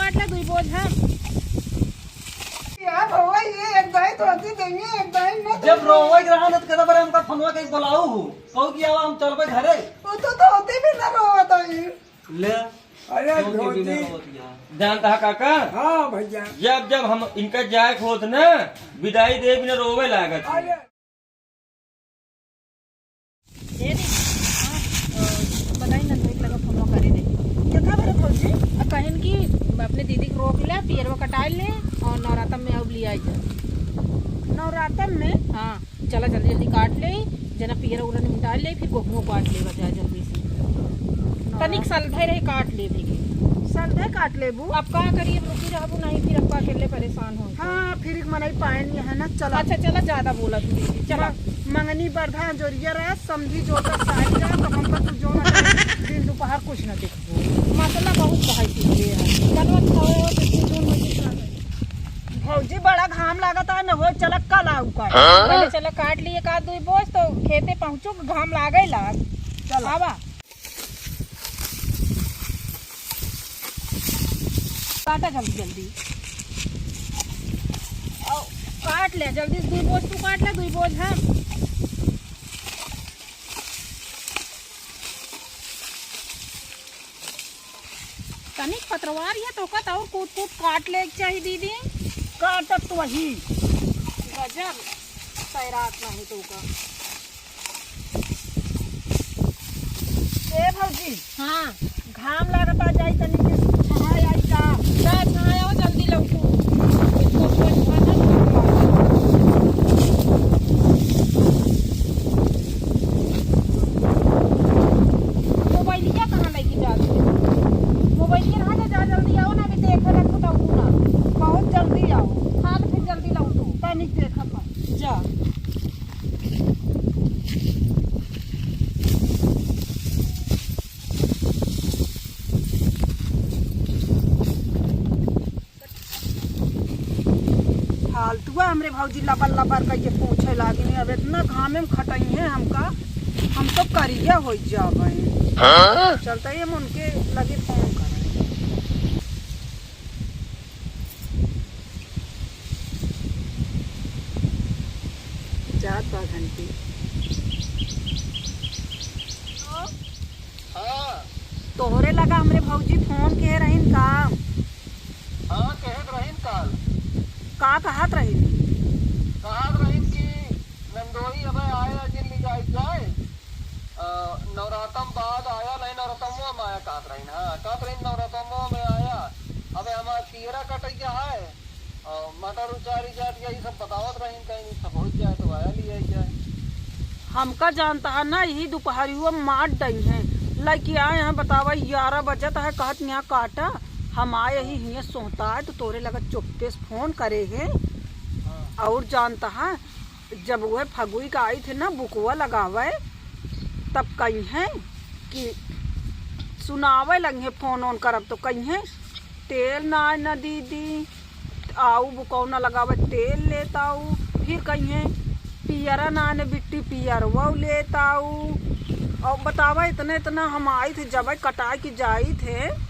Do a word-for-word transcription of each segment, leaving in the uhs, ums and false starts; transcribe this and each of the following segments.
काट ले दुई बोझ हम। यार, भवा, ये एक दाई तो आती देंगे, एक दाई ना जब देंगे। रोवे के रहा न, तो कहता, "बरे, हमका फोनवा कहीं बुलाऊ हो।" कहू कि आवा, हम चलबे घरे। वो तो, तो होती भी ना रोवा तो ही। ले। अरे, तो के धोती। बिना रोवत यार। जानता है काका? हाँ भैया। जब, जब हम इनका जाए के होत ना, विदाई दे बिना रोवे लागत है। अरे। ए दीदी, हाँ, अ, बताई ना, तो एक लगा फोनवा करे दे। क्या खबर है भौजी? आ, कहिन कि अपने दीदी के रोक ले, पियरवा कटाए ले और नवरातम में अब लिया जा। नवरातम में? हाँ, चला जल्दी जल्दी काट ले, जना पियर उरन मिटा ले, फिर गोहुओ काट ले बजाए जल्दी से। नवरात- तनिक सलधे रहे, काट ले भी। सलधे काट लेबू? अब का करी, अब रुकी रहबू नहीं, फिर अब का अकेले परेशान हो। हाँ, फिर एक मनई पाए नहीं है ना, चला। अच्छा, चला, ज्यादा बोला तू दीदी, चला। म-, मंगनी बरधा जोरिया रहा, समझी जोता सारी रहा, तो हमका तू जो ना दिन दोपहर कुछ ना देखबो। मतलब बहुत कहाई थी ये है। चलो, अच्छा हो, तो तू जो मर्जी कर ले। भौजी, बड़ा घाम लागत है न हो, चला कल आऊ का। हाँ? पहले चला काट लिए का दुई बोझ, तो खेते पहुँचो, घाम लागे लाग। चला। आवा। काटा जल्दी जल्दी। आओ, काट ले जल्दी, दुई बोझ तू काट ले, दुई बोझ हम। तनिक पतरवार है तो का, और कूद कूद काट ले के चाही दीदी। काटत तो वही। गजब, सैरात नहीं तो का। ए भौजी। हाँ। घाम लागत आ, जाई तनी के छाया आई का? जा छाया हो, जल्दी लौटू। इतना धुआं धुआं ना घाम लागत। मोबाइलिया कहाँ लेके जात हो? मोबाइलिया रहा जा, जा जल्दी आओ ना, अभी देखे रखो तो ना। बहुत जल्दी आओ। हाँ, तो फिर जल्दी लौटू। तनिक देखत बा। जा। फालतुआ हमरे भौजी लबर लबर कइके पूछे लागिन, अब इतना घामे में खटइहें हमका, हम तो करिया होइ जाबे। हाँ? चलते ही हम उनके लगे फोन करें। जात बा घंटी। हाँ। तोहरे लगा हमरे भौजी फोन के रहीन का? हाँ, कहत रहीन काल। का कहत रहीन? कहत रहीन कि नंदोई अबे आया जिन ले जाए जाए। अ, नवरातम बाद आया नहीं, नवरातमवा में आया कहत रहीन। हाँ, कहत रहीन नवरातमवा में आया। अबे हमार पियरा कटैया है। अ, मटर उचारी जात, यही सब बतावत रहीन, कहीं सब हो जाए तो आया लिया जाए। हमका जानता है ना, यही दुपहरियो में मार डइहें। लइके आए हैं, बतावा, ग्यारह बजत है, कहत यहाँ काटा। हम आए ही हियाँ सोहता है, तो तोरे लगा चुप्पे से फोन करे हैं। हाँ। और जानता है, जब वह फगुई का आई थे ना बुकवा लगावे, तब कही हैं कि सुनावे लगी हैं, फोन ओन करब तो कही हैं, "तेल ना न दीदी, आऊ बुकौना लगावे, तेल लेत आऊ।" फिर कही हैं, "पियरा ना न बिट्टी, पियरवा लेत आऊ।" और बतावा, इतना इतना हम आई थे, जब कटाए के जाई थे,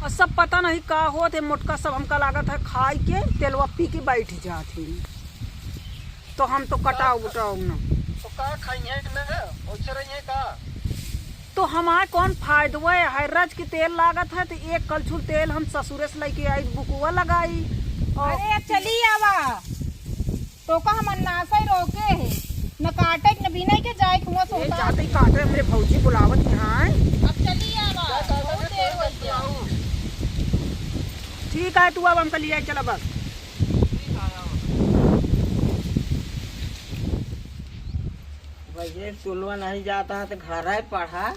और सब पता नहीं का होत है, मोटका सब हमका लागत है खाई के तेलवा पी के बैठ जात है। तो हम तो कटाओ उटाओ न। तो का खाई है कि ना? ओछे रही है का? तो हमार कौन फायदवा है? रज के तेल लागत है तो एक कलछुल तेल हम ससुरे से लेके आई, बुकवा लगाई। और अरे चली आवा, तो का हम अन्नासा ही रोके है, न काटे न बिने के जाए कुआं से ए, होता। जाते ही काटे, हमरे भौजी बुलावत यहाँ है। अब चली आवा, बहुत देर हो गया। ठीक है, तू अब हमका लिया चला बस। भैया, स्कूलवा नहीं जाता है तो घर है पढ़ा।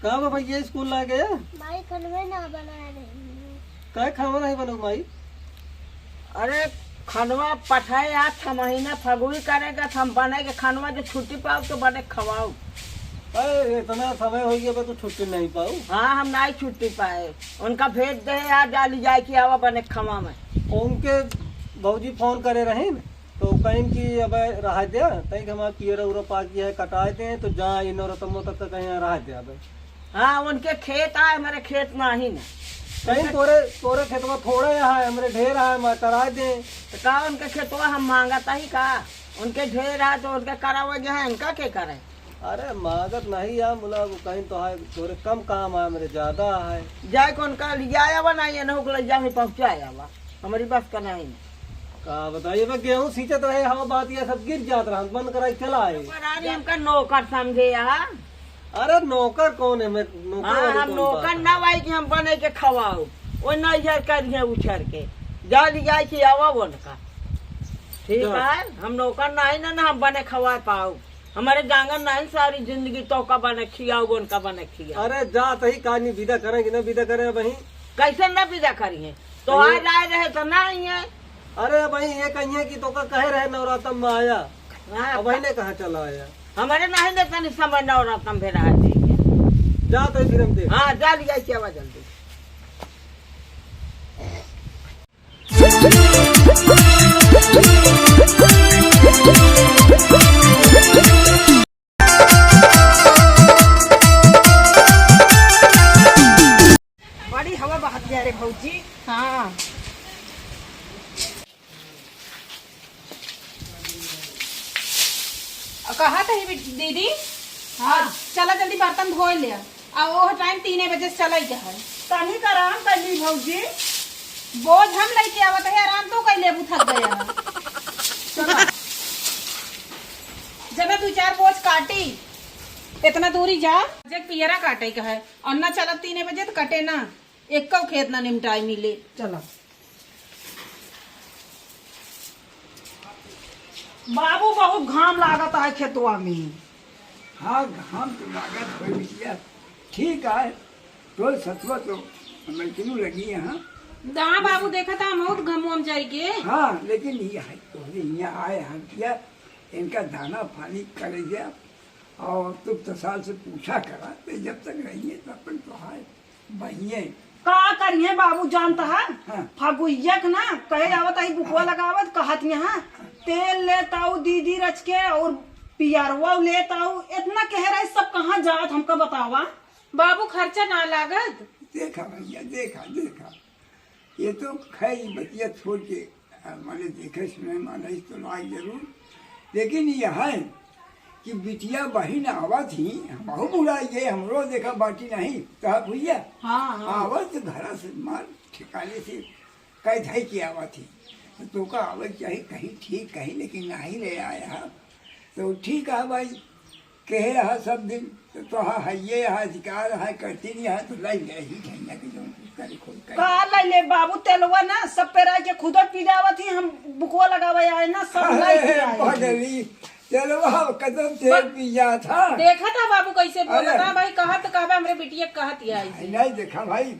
का बा भैया, स्कूल ना गया? माई खनवे ना बनाए रही। का खावा नहीं बनू माई? अरे, खनवा पठाए, आज छह महीना फगुई करेगा, तो हम बने के खनवा जो छुट्टी पाओ तो बने खवाओ। अरे, इतना समय हो गया बा, तू छुट्टी नहीं पाऊ? हाँ, हम नहीं छुट्टी पाए। उनका भेज दे यार, जा ले जाए के आवा बने खवा में। उनके भौजी फोन करे रही न, तो कहीं कि अब रहा दे, तई कि हमारे पियर उरा पाकी है, कटाए दे, तो जा इन रतमो तक का कहीं रहा दे अब। हाँ, उनके खेत आए, हमरे खेत नाहीं ना। कहीं तोरे, तोरे खेतवा थोड़े है, हमरे ढेर है, मैं कराए दे। तो का उनके खेतवा हम मांगत ही का? उनके ढेर है तो उनके करावे जे है, इनका के करे? अरे मांगत नहीं है, मुला वो कहीं तो है, तोरे कम काम है, हमरे ज्यादा है। जाए के उनका लिया आवा ना, ये नहुक ले जाए पहुँचा आवा, हमारी बस का नहीं। का बताइए, मैं गेहूं सींचत रहे, हवा बात ये सब गिर जात रहा, बंद कराई चला आए। पर आज हमका नौकर समझे यहाँ। अरे नौकर कौन है? मैं नौकर हाँ, वाली हम कौन नौकर बात है? ना भाई कि हम बने के खवाओ, वो नैहर कर दिए उछर के, जा लिया के आवा उनका। ठीक जा। है, हम नौकर नहीं ना, ना हम बने खवा पाओ। हमारे जांगर नहीं सारी जिंदगी तो का बने खियाओ, उनका बने खियाओ। अरे जा तही का नहीं विदा करें कि ना विदा करें अब ही? कैसे ना विदा करिए? तो अरे। आ जाए रहे तो ना आई है। अरे अब ही ये कहिए कि तो का कहे रहे नवरातम में आया, हाँ, अब ही ने कहाँ चला आया? हमारे नहीं देता नहीं समय नवरातम भी रहा जी। जा तो फिर हम देख। हाँ, जा लिया के आवा जल्दी। बड़ी हवा बहत है रे भौजी। हाँ। अ, कहा त ही दीदी, हाँ। चला जल्दी बर्तन धोए ले, आ ओह टाइम तीने बजे से चला ही है। तनिक आराम कर ली भौजी। बोझ हम लेके आवत है, आराम तो कर लेबू, थक गया है। चला। जब दो चार बोझ काटी, इतना दूरी जा। जब पियरा काटे का है, और ना चला तीने बजे तो कटे ना, एक खेत ना निमटाई मिले। चला। बाबू, बहुत घाम लागत है खेतवा में। हाँ, घाम तो लागत है बिटिया, ठीक है, तो सतुआ तो मलकिनू लगी है। हाँ बाबू, देखा था हम बहुत घमुआ में जाई के। हाँ, लेकिन ये है, तोहरे यहाँ आए हैं बिटिया, इनका दाना पानी करे जा, और तुम तो साल से पूछा करा, तो जब तक रहिए तब तक तो है। बहिए। का करिए बाबू, जानता है? हाँ। फगुइया के ना कहे आवत आई बुकवा लगावत, कहत यहाँ तेल लेत आऊ दीदी रच के और पियरवा लेत आऊ, इतना कह रहे, सब कहाँ जात हमका बतावा। बाबू, खर्चा ना लागत। देखा भैया, देखा, देखा, ये तो खैर बतिया छोड़ के, आ, माने देखे सुने माने तो लाग जरूर, लेकिन ये है कि बिटिया बहिन आवत ही, हमहू भुला गए, हमरो देखा बाटी नहीं, कहा भैया, हाँ, हाँ। आवत घरा से मार ठिकाने से कह धई के आवत ही, तो तोका आवत चाही कहीं ठीक कहीं, लेकिन नहीं ले आया है। तो ठीक है भाई, कहे रहा सब दिन, तो तोहा हइये है, अधिकार है, करती नहीं है, तो लाई ले ही झंझट के जौन कुछ करे खोज करे। का लाई ले बाबू, तेलवा ना सब पेरा के खुद पी जावत ही, हम बुकवा लगावे आए ना, सब लाई के अरे आए। पगली, तेलवा कदम तेल बा-, पी जात है। देखा था बाबू कैसे बोलत अरे। है भाई, कहत कहबे हमरे बिटिया कहत ही आई। नहीं, नहीं देखा भाई।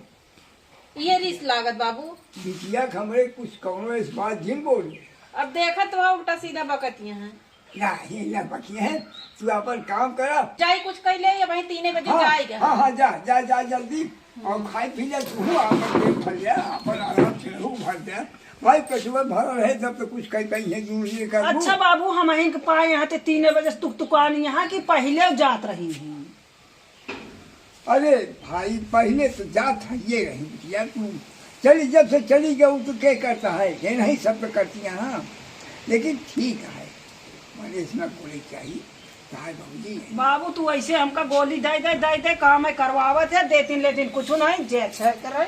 ये रिस लागत बाबू। बिटिया के हमरे कुछ कौनो इस बात जिन बोली। अब देखत तो उल्टा सीधा बकतिया हैं। नहीं, ना बकिया है, तू अपन काम करा। जाई कुछ कह ले, ये भाई तीने बजे हाँ, जाएगा। हाँ, हाँ, जा, जा, जा जल्दी। और खाई पी ले, तू अपन पेट भर ले, अपन आराम से रहू, भर दे। भाई पेटवा भर रहे, जब तो कुछ कह पाई है, दूर ये कर अच्छा बाबू, हम अहीं के पाए यहाँ ते तीने बजे से तुकतुकानी यहाँ कि पहिले जात रही हैं। अरे भाई, पहिले तो जात है ये रही बिटिया, तू चली, जब से चली गई तो के करता है, ये नहीं सब तो करती हैं, हाँ, लेकिन ठीक है, माने इसमें बोले चाहिए, कहा बाबूजी है। बाबू, तू ऐसे हमका गोली दे दे, दे दे, काम है करवावत है, देतिन लेतिन कुछ नहीं, जे अच्छा करे।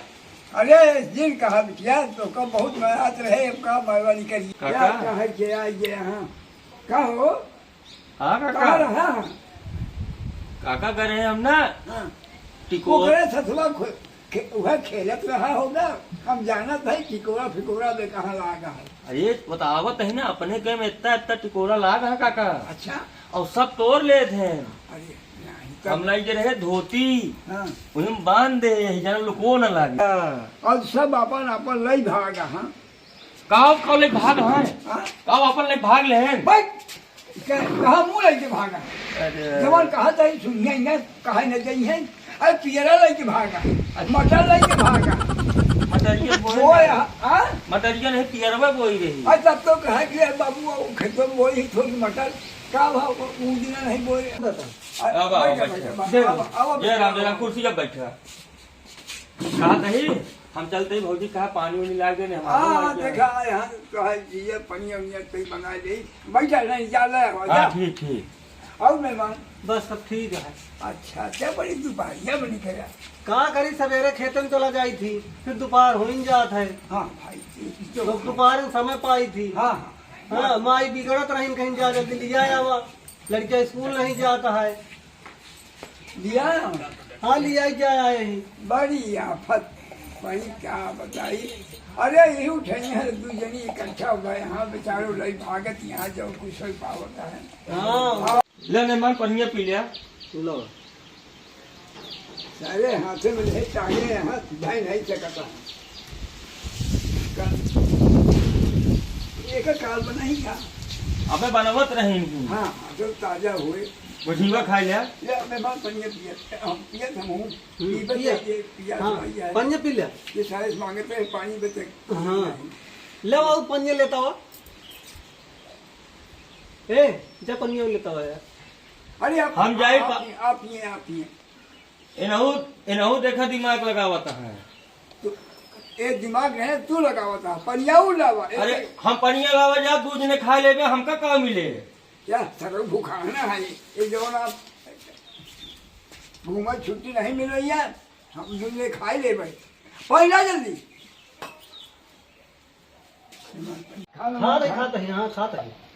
अरे, जिन कहा बिटिया, तो का बहुत मयात रहे, का मेहरबानी करी। काका। क्या कहे के आई ये, हाँ, का हो? हाँ, काका। कहाँ रहा? काका करे हम ना। हाँ। टिकोर- ओकरे सथुआ खो-, खे-, उहे खेलत रहा होगा। हम जानत है, टिकोरा फिकोरा में कहाँ लागा है। अरे, बतावत है ना, अपने के में इतना, इतना टिकोरा लाग है, काका। अच्छा। और सब तोड़ लेत हैं। अरे, नहीं, तब हम लाई के रहे धोती, हाँ। वही में बांध दे, यही जान लुको न लागे। हाँ। और सब अपन, अपन लई भागा, हाँ। काव, काव ले भाग हैं? हाँ? काव अपन ले भाग ले हैं? भाई, क-, कहाँ मुँह लेके भागा? अरे। जवान कहा था, सुनिए ना, कहा न जाई है। अरे, पियरा लेके भागा, अच्छा। मटर लेके भागा। मटरिया बोई वो रहे। आ, आ? मटरिया नहीं, पियरवा बोई रही। अरे, तब तो कहा कि, "अरे बाबू, वो खेतवा में बोई ही थोड़ी मटर।" का भाव को ऊँजना नहीं बोले? आ, आवा, आवा, बैठा, बैठा। बैठा। जय आवा, राम। आवा, जय राम, बैठा। जय राम, कुर्सी पे बैठा। कहा तही, हम चलते ही भौजी कहा पानी उनी लाग देने, हम हाँ, आवा, हाँ, बैठा। देखा, यहाँ तो है, जिया, पनिया उनिया तई बना ले। बैठा नहीं, जा ले, आवा, हाँ, जा। ठीक, ठीक। और मेहमान? बस, सब ठीक है। अच्छा, क्या बड़ी दोपहरिया बनी करे? का करी, सवेरे खेतन चला जाई थी, फिर दोपहर होइन जात है। हाँ, भाई, ये तो तो दोपहर में समय पाई थी। हाँ, हाँ। हाँ, माई बिगड़त रहीन, कहीं जा जल्दी लिया आवा, लड़का स्कूल नहीं जाता है। लिया? हाँ, लिया ही जाए हैं। बड़ी आफत, भाई, क्या बताई। अरे, यही उठे हैं, दू जनी इकट्ठा हो गए, हाँ, बेचारो लई भागत यहाँ जाओ, कुछ हो पावता है। हाँ। ले मेहमान, पनिया पी लिया। लो। सारे हाथे में ले, टांगे यहाँ, जाए नहीं सकता। का-, एक काल बनाई का? अबे बनवत रही हूँ। हाँ, हाँ, तो ताजा हुए। बढ़िया खा लिया। ले, मेहमान, पनिया पिया, हम पिया था मुँह। हम्म, पीबे पिया। चाहिए, पिया हाँ, भाई है। पनिया पी लिया। ये सारे मांगते हैं पानी बचे। हाँ। ले आओ, पनिया लेता हुआ। ए, जा पनिया लेता हुआ यार। अरे आप, हम जाई आप पा- पिए, आप पिए, आप पिए। इनहू, इनहू देखा दिमाग लगावत है। तो ए दिमाग नहीं, तू लगावत है। पनिया उ लावा। ए, अरे, ए- हम पनिया लावा जा, दूध ने खा लेबे, हमका का मिले? या सरो भुखाना है। ये जवन आप घूमा छुट्टी नहीं मिल रही है, हम दूध ने खा ही लेबे। पहला जल्दी। हाँ, नहीं, खात है, हाँ, खात है।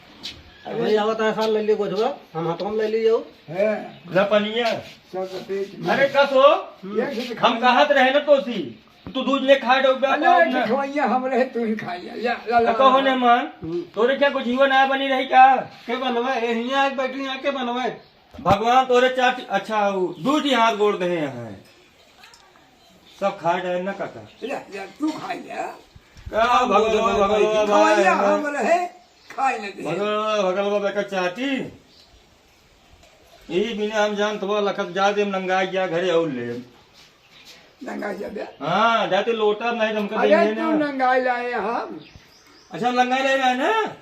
अरे। भाई, आवत है, साल ले लिए गोझवा, हम हाथों में ले लिए जाओ। है। ला पनिया। सब पेट में। अरे, कस हो? ये से हम खाना। कहत रहे ना तोसी, तू दूध ने खा डोबा, अरे, पाव ना। खवैया हम रहे, तू ही खा लिया। या, ला, ला, तो कहो ला। ने मन, हम्म। तोरे क्या कुछ जीवन आया बनी रही का? के बनवा, ए, हियाँ आके बैठी, यहाँ के बनवा। भगवान तोरे चार, अच्छा, उ, दू जी हाथ गोड़ दे हैं। सब खाए डाले ना काका। ले, ले, तू खा ले। का भगल बा, भगल बा, खवैया भाई। हम रहे, खाए न दे। भगल बा, भगल बा, बेकर चाटी। यही बिना हम जानत बा, लखत जा दे, हम नंगाई गया घरे और ले। नंगाई जाबे? हाँ, जाते लोटा नहीं, तुमको अरे, देंगे तू ना। नंगाई लाए हम। अच्छा, नंगाई ले रहा है ना?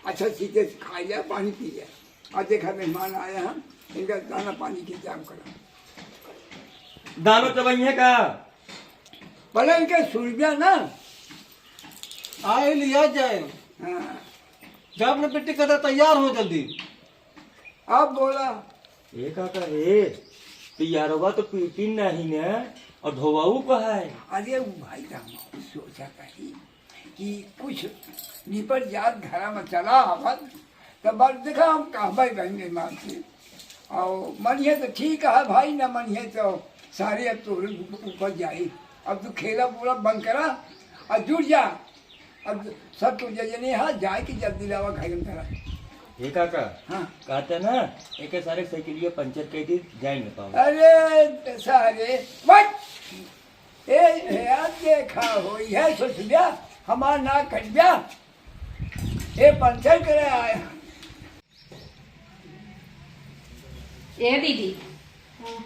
अच्छा, ठीक है, खा लिया, पानी पी लिया। और देखा, मेहमान आए हैं, इनका दाना पानी के इंतजाम करा। दानो चबइये का? भले इनके सुरबिया ना। आए लिया जाए। हाँ। जब न पिट्टी कटा तैयार हो जल्दी। अब बोला। ए काका रे, पियरवा तो पीटी नहीं न, और धोवाऊ को है। अरे उ भाई, तो हम सोचा कही कि कुछ निपट जात घरा में चला आवत, तो बस देखा हम कहबे बहन मान से। और मनिहे तो ठीक है भाई, ना मनिहे तो सारे अब तोहरे ऊपर जाई। अब तू खेला पूरा बंद करा और जुट जा। अब सब तो जजने हा, जाए के जल्दी लावा घर में धरा। हे काका, हाँ। कहते ना, एक सारे साइकिलिया पंचर कर दी, जाए न पाओ। अरे सारे, बट! ए, ए, अब देखा हो, यह सोच लिया, हमार ना कट गया। ए, पंचर करे आए। ए दीदी, हाँ।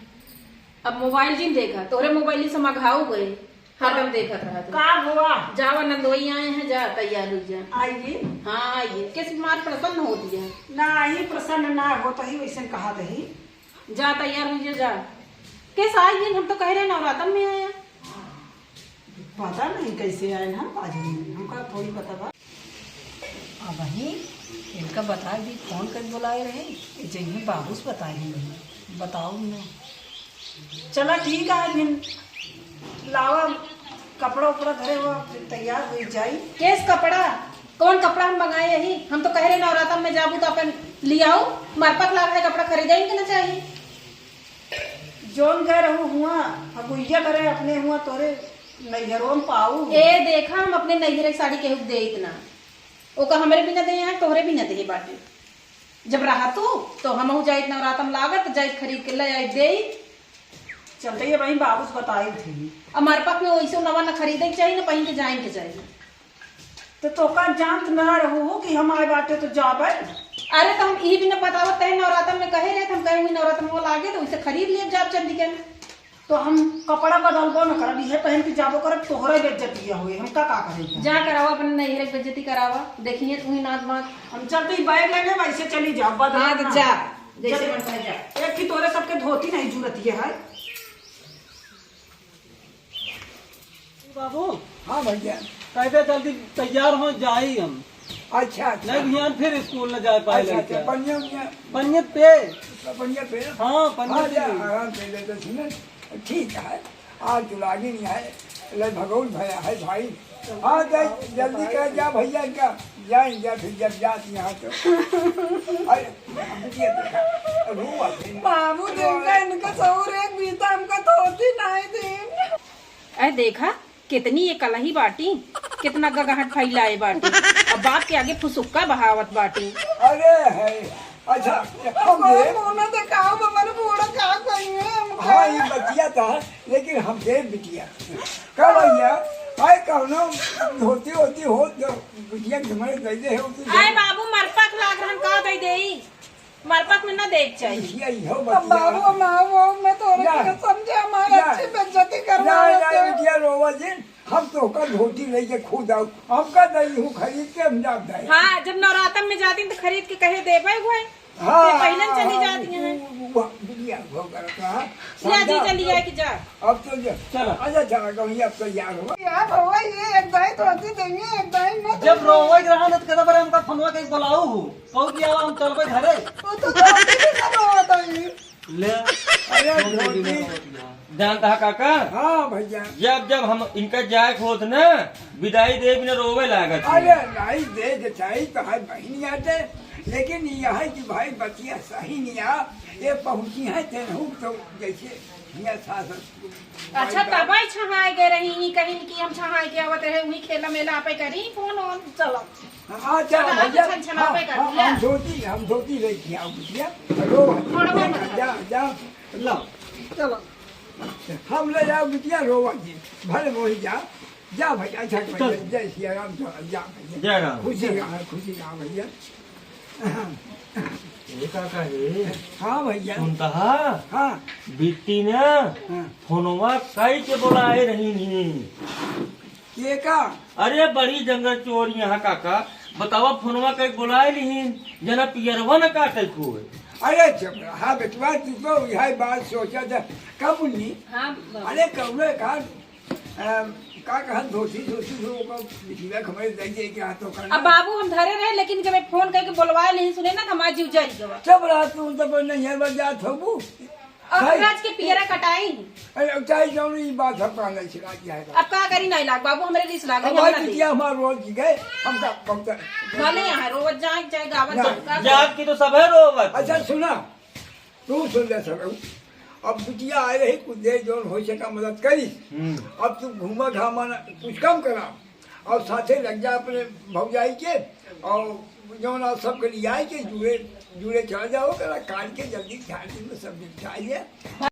अब मोबाइल जिन देखा, तोहरे मोबाइल से मघाऊ गए, हरदम देखत रहा तू। का हुआ? जावा नंदोई आए हैं, जा तैयार हो जा। आइए। हाँ, आइए। कैसे मार प्रसन्न होती है? ना, ही प्रसन्न ना हो तो ही वैसे कहा तही। जा तैयार हो जा, जा। कैसे आई दिन हम तो कह रहे नवरातन में आया। पता नहीं कैसे आए ना आज, हमका थोड़ी पता बा। अब वही इनका बताई दी, फोन कर बुलाए रहे, ये जइहे बाबू से बताए रहे, बताओ ना। चला ठीक है, फिर लावा कपड़ा उपड़ा धरे हुआ, फिर तैयार हो जाई। केस कपड़ा? कौन कपड़ा हम मंगाए यही? हम तो कह रहे नवरातन में जाबू तो अपन लियाओ, मरपत लाग है कपड़ा खरीदे के ना चाहिए। जौन गए रहू हुआ, फगुइया करे अपने हुआ तोरे नैहरो में पाऊ। ए, देखा, हम अपने नैहरे के साड़ी केहू के देइत ना। ओका हमरे भी ना दे, यहाँ तोहरे भी ना दे बाटे। जब रहा तू, तो हमहू जाइत नवरातन लागत, जाइत खरीद के ले आइत देइत। चलते ये वही बाबू से बताई थी। अब मरपत में वैसे नवा ना खरीदे के चाहिए, ना पहिन के जाए के चाहिए। तो तोका जानत ना रहू हो कि हम आए बाटे तो जाबे। अरे तो हम ई भी न बतावत तहे नवरातन में कहे रहे, तो हम कहे हुई नवरातन में वो लागे तो उसे खरीद लिए जाब चंदी के। तो हम कपड़ा बदलबो न करब, इहे पहन के जाबो करब, तोहरे बेइज्जती होई, हम का, का करें? जा करावा, अपने नैहरे के बेइज्जती करावा, देखिए तू ही नाच बात। हम चलते ही बैग लेने, वैसे चली जाओ, बदला हाँ, तो ना। जा, जैसे चल, मन करे जा। एक ही तोरे सबके धोती नहीं जरूरत ये है। बाबू। हाँ भैया। कहते जल्दी तैयार हो जाई हम। अच्छा, अच्छा। नहीं बिहान फिर स्कूल न जाए पाए अच्छा, अच्छा, लड़का। पनिया, उनिया। पनिया पे। पनिया पे? हाँ, पनिया हाँ, पे। जा, आराम से लेते सुने। ठीक है, आज तो लागी नहीं है, ले भगौल भया है भाई। हाँ, जा, जल्दी कर जा भैया इनका, जाए जा फिर जब जात यहाँ तो। अरे, अब ये देखा, रो आते हैं। बाबू देखा इनका सौर एक बीता हमका धोती नहीं दी। अरे देखा, कितनी ये कलही बाटी, कितना गगाहट फैलाए बाटी, अब बाप के आगे फुसुक्का बहावत बाटी। अरे है, अच्छा, हम बाबू, ये मुंह ना दिखाओ, हमारे बूढ़ा का कहिए हमका। हाँ, ये बतिया था, लेकिन हम दे बिटिया। का भैया, आए कौनो धोती होती हो, जो बिटिया के हमारे दे दे हो, तो आए बाबू, मरपक लाग रहन, का दे देई? मरपक में ना देख चाहिए। बिटिया, इहो अब बतिया। बाबू, हम आओ, आओ, मैं तो औरत ना। के समझे, हमारे ना। अच्छी बेइज्जती करवा ना, ना, लेते हो। बिटिया, रोवा जिन, हम तो ओकर धोती लेके खुद आओ, हमका दई हूँ खरीद के हम जाब दई। हाँ, जब नवरातन में जाती तो खरीद के कहे देबे हुए। हाँ, ते पहले चली जाती हैं। वो, वो, वो, बिटिया, वो करता है। ले जी, समझा? चली जाए कि जा। अब तो जा। चलो। अच्छा, चला, कहूँ अब तैयार हो। यार, बाबा, ये एक दाई धोती देंगे, एक दाई मत जब देंगे। रोवे के रहा न, तो कहता, "बरे, हमका फोनवा के बुलाऊ हो।" कहू कि, "आवा, हम चलबे घरे।" वो तो धोती भी सब होता है। ले। अरे, धोती। जानता है काका? हाँ, भैया। जब, जब हम इनका जाए के होत ना, विदाई दे बिना रोवे लागत है। अरे, नहीं दे के चाहिए, तो है बहिन आते, लेकिन यह है कि भाई, बतिया सही नहीं आ, ये पहुँची है, तेनहू तो जैसे हियाँ सास अच्छा, तबै छहाए गए रही, ई कहिन कि हम छहाए के आवत रहे, उही खेला मेला आपे करी, फोन ओन चलो। हाँ, चलो, चलो, आप भैया, छन छन हाँ, आपे कर हाँ, लिया। हम धोती, हम धोती लेके आओ, बिटिया, रो, थोड़ा बहुत जा, जा, ला। चलो। हम ले जाओ, बिटिया, रो जी, भले वही जा, जा भाई, अच्छा, चल। जय सिया राम, चलो, जा भैया। जय राम। खुशी रहा, खुशी रहा भैया। ये काका है? हाँ भैया। सुनता है? हाँ। बिट्टी ना हाँ। फोनवा कई के बोलाए रही नहीं। ये का? अरे बड़ी जंगल चोर यहाँ काका, बतावा फोनवा कई के बोलाए रही, जना पियरवा न काटे खोए। अरे चुप रहा बेटवा, तू तो यही बात सोचा था। कब मुन्नी? हाँ, बाबा। अरे कौवे का अ, का कहत धोती, धोती से ओकर बिटिया के हमरे दे दे के हाथों करना। अब बाबू हम धरे रहे, लेकिन जब मैं फोन करके बोलवाए नहीं सुने ना, तो हमारा जीव जल गवा। चुप रह तू, तब नैहर बा जात होबू। अब भाई, राज के पियरा कटाई। अरे, अब चाहे जौन ई बात हम कहना छिड़ा दिया है। अब का करी नहीं लाग, बाबू हमरे रीस लाग अब रही, हम भाई ना दे। बिटिया हमार रोज जी गए, हम का, हम का। भले यहाँ रोज जाए, चाहे गावत ना। जाए, का जात की तो सब है रोवत। अच्छा सुना, तू सुन ले सब। अब बिटिया आए रही, कुछ देर जौन हो सका मदद करी। हम्म। अब तू घूमा घामा ना, कुछ कम करा। और साथे लग जा अपने भौजाई के, और जौन आप सबके लिए आए के जुड़े, जुड़े चला जाओ, करा काट के जल्दी झाड़ दिन में सब निपटा लिया।